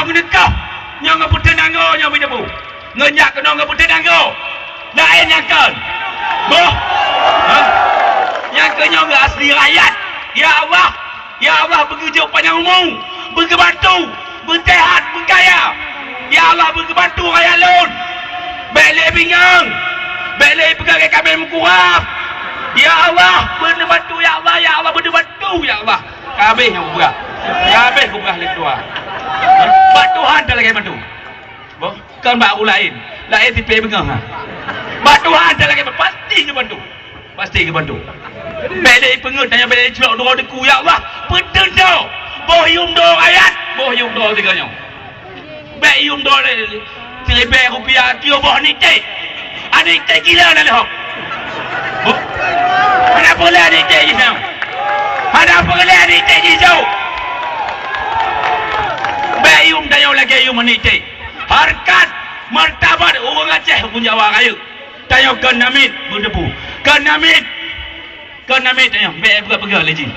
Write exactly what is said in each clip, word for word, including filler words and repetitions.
Meuneukoh nyoe ngon peuteunanggo nyoe beudebu. Ngon jak keunoe ngon peuteunanggo. Laén nyang kon. Boh. Ha? Nyang kon nyoe ngon asli rakyat. Ya Allah, ya Allah, beugeujok panyang umu, beugeubantu, beuseuhat, beukaya. Ya Allah, beugeubantu rakyat lôn. Bèk lé bingung. Bèk lé peugah lé kaméng meukurab. Ya Allah, beuneubantu ya Allah, ya Allah, beuneubantu ya Allah. Ka habéh nyang kupeugah. Ka habéh kupeugah lé keudua. Bak Tuhan talakèe bantu. Boh, kon bak ureueng laén. Laén sipèe beungoh, ha. Bak Tuhan talakèe bantu. Pasti geubantu. Pasti geubantu. Bèk lé peungeut tanyoe, bèk lé cilok droe teungku, ya Allah. Peuteun droe. Boh yuem droe rakyat. Boh yuem droe sigoe nyoe. Bèk yuem droe lé. Siribèe rupiah tiep boh aneuk cék. Aneuk cék gila na lé hok. Boh. Hana peureulèe aneuk cék jih nyoe. Hana peureulèe aneuk cék jih jauh. Bèk yuem tanyoe lagèe yuem aneuk cék. Hareukat, martabat ureueng Aceh, ureueng Jawa rayeuk. Tanyoe kon namiet beudebu. Kon namiet. Kon namiet tanyoe, bèk peugah-peugah lé jih.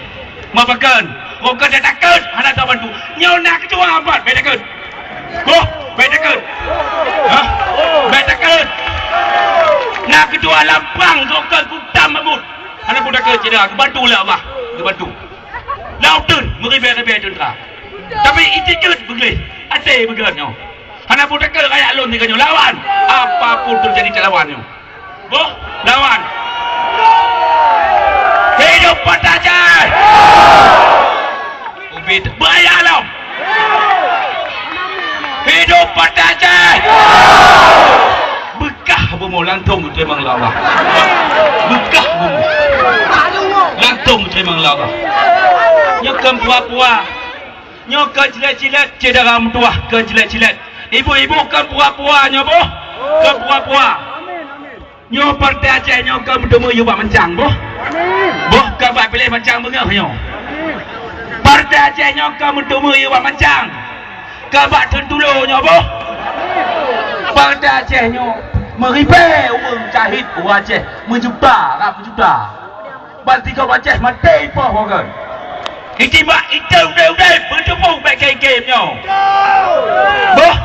Meupakon, kon ka tatakot, hana tabantu. Nyoe na keudua ampat, bèk takot. Boh, bèk takot. Hah? Bèk takot. Na keudua lampang, kon ka kutam mabut. Hana peutakot, cedera, geubantu lé Allah. Geubantu. Lam uteuen, meuribèe-ribèe teuntra. Tapi itikeuet beugleh, até beugleh nyoe. Hana peutakot rakyat lôn sigoe nyoe. Lawan. Apapun teujadi talawan nyoe. Boh, lawan. Hidup Partai Aceh! Ubit baya lom. Hidup Partai Aceh! Beukah bumoe langsong teurimong lé Allah. Beukah bumoe. Langsong teurimong lé Allah. Nyoe kon pura-pura. Nyoe kon cilet-cilet, syedara meutuwah, kon cilet-cilet. Ibu-ibu, kon pura-pura nyoe boh. Kon pura-pura. Nyoe Partai Aceh nyoe kon meuteumé yue bak mancang boh. Boh, kon bak piléh mancang beungoh nyoe. Partai Aceh nyoe kon meuteumé yue bak mancang. Kon bak teuntulo nyoe boh. Partai Aceh nyoe meuribèe ureueng syahid ureueng Aceh, meujuta, rab meujuta. Ban tiga Aceh maté ipoh, bukan? Itimbak item udép-udép, beuteupeue bèk kém-kém nyoe. Boh,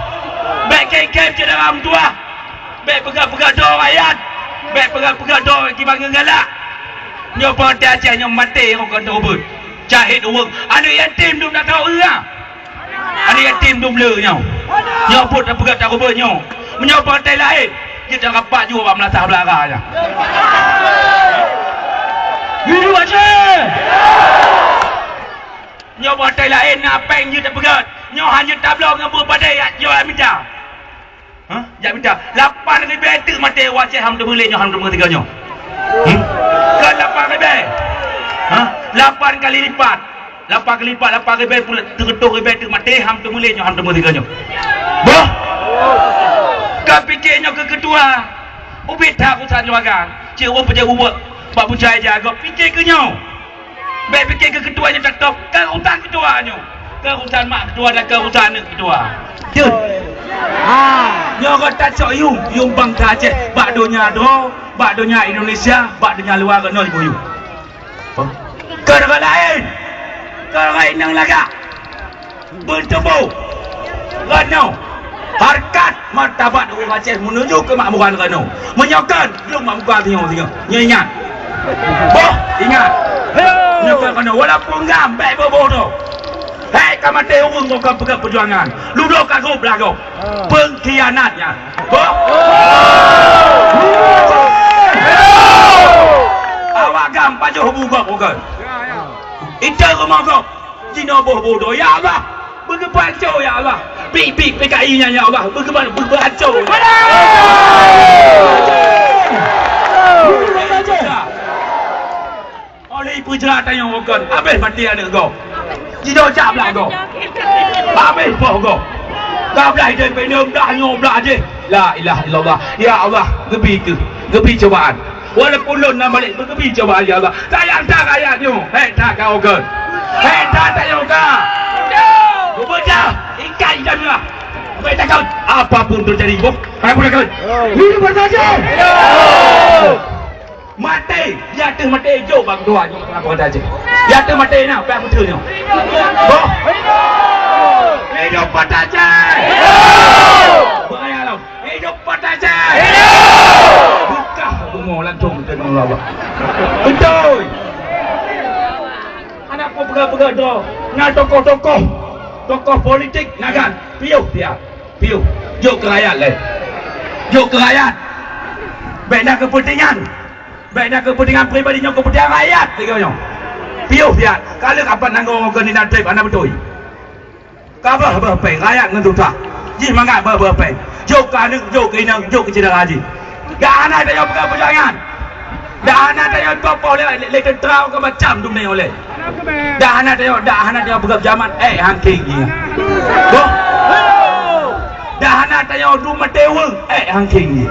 bèk kém-kém syedara meutuwah. Bèk peugah-peugah droe rakyat. Bèk peugah-peugah droe kiban ngeungalak. Nyoe Partai Aceh nyoe maté rot kon teubeut. Syahid ureueng, aneuk yatim dum na tau ura. Aneuk yatim dum le nyoe. Nyoe buet tapeugah takeubeuet nyoe. Meunyoe partai laén, jeuet rapat ju bak meulasah beulara nyan. Hidup Aceh! Nyoe partai laén na péng jeuet tapeugah. Nyoe hana jeuet tabloe ngon buet padé jak mita. Hah? Jak mita. Lapan ribèe teuk maté ureueng Aceh hana teumé lé nyoe, hana teumé sigoe nyoe. Hmm? Kon lapan ribèe. Hah? Lapan kali lipat. Lapan kali lipat, lapan ribèe peuet, sireutoh ribèe teuk maté, hana teumé lé nyoe, hana teumé sigoe nyoe. Boh! Ka pike nyoe keu keutua. Ubit that urusan keuluwarga. Cit ureueng peujeuet bubuet bak bucai jih, gob pike keu nyoe. Bèk pike keu keutua nyoe tatôb, keu urusan keutua nyoe. Keu urusan mak keutua dan keu urusan aneuk keutua. Jeuet. Ha, nyoe gata cok yum, yum bansa Aceh bak donya droe, bak donya Indonesia, bak donya luwa keunoe iboh yum. Keu ureueng laén, keu ureueng inong lagak, beuteuboh, keunoe hareukat martabat ureueng Aceh meunuju keumakmuran keunoe. Meunyoe kon, lôn mak muka singoh-singoh. Nyoe ingat. Boh, ingat. Nyoe kon keunoe, walaupun ngam bèk boh-boh droe. Hai ka maté ureueng ngon ka peugah peujuangan. Ludoe ka gob lah gob. Pengkhianat nyan. Gob. Awak gam pajoh bu gob, bukan? Ite rumoh gob. Jinoe boh-boh droe, ya Allah. Beugeubanco, ya Allah. Bik-bik P K I nyan, ya Allah. Beugeuban-, beugeubanco. Oleh ibu jera tanyoe kon, habéh maté aneuk gob. Jinoe jak blah gob. Habéh poh gob. Ka blah idéh pih nyoe blah nyoe blah jih. La ilaha illallah. Ya Allah, geubi keuh, geubi cobaan. Walaupun lôn na balek, geubi cobaan, ya Allah. Sayang that rakyat nyoe, hék that ka ogon. Hék that tanyoe ka. Beubeudah, ikat idak mirah. Bèk takot, apapun teujadi, boh. Apapun takot. Hidup bersaja. Maté, ya teuh maté jok bak dua jok apa kata je. Ya teuh maté na, bak beutôi nyoe. Boh. Hidup Partai Aceh. Beutôi. Hana peugah-peugah droe. Na tokoh-tokoh, tokoh politik na gan. Piôh siat. Piôh. Jok keu rakyat lé. Jok keu rakyat. Bèk na keupeuntengan. Bèk na keupeuntengan pribadi nyoe, keupeuntengan rakyat lagèe nyoe. Piôh siat. Ka lheueh apat nanggroe ngon keuneuk trép hana beutôi. Ka beuh-beuh péng rakyat ngon tutoh. Jih mangat beuh-beuh péng. Jok keu aneuk, jok keu inong, jok keu syedara jih. Dak hana tanyoe peugah peujuangan. Dak hana tanyoe poh-poh lé, lé, lé teuntara keu macam dumne ulèe. Dak hana tanyoe, dak hana tanyoe peugah jamat, eh, hangking jih. Boh. Dak hana tanyoe dum maté ureueng, eh, hangking jih.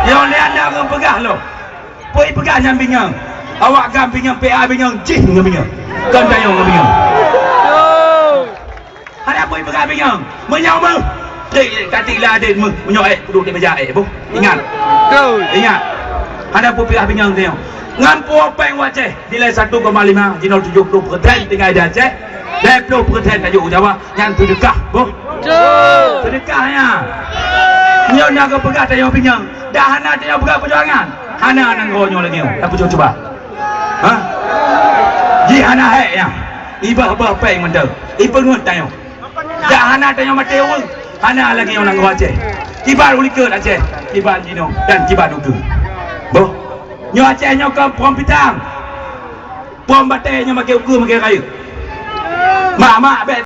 Nyoe lé anda ngon peugah lom. Peue peugah nyan bingong. Awak GAM bingong, P A bingong, jih ngon bingong. Kon tanyoe ngon bingong. Hana peue peugah bingong. Meunyoe meuh, dek, dek, katik lah dek meuh. Meunyoe ék, peuduek di meja ék, boh. Ingat. Betul. Ingat. Hana peue peugah bingong tanyoe. Ngon peue péng u Aceh, nilai satu koma lima, jinoe tujuh puluh persen tinggai di Aceh. Dua puluh persen tajok u Jawa, nyan seudeukah, boh. Betul. Seudeukah nyan. Nyoe na geupeugah tanyoe bingong. Dak hana tanyoe peugah peujuangan. Hana nanggroe nyoe lagèe nyoe. Tapeujeuet cuba. Ha? Jih hana hék nyan. Ibeuh-beuh péng mantong. Ipeungeut tanyoe. Dak hana tanyoe maté ureueng. Hana lagèe nyoe nanggroe Aceh. Kiban u likot Aceh. Kiban jinoe dan kiban u keue. Boh. Nyoe Aceh nyoe kon prom pitang. Prom batèe nyoe makai u keue makai rayeuk. Mak-mak bèk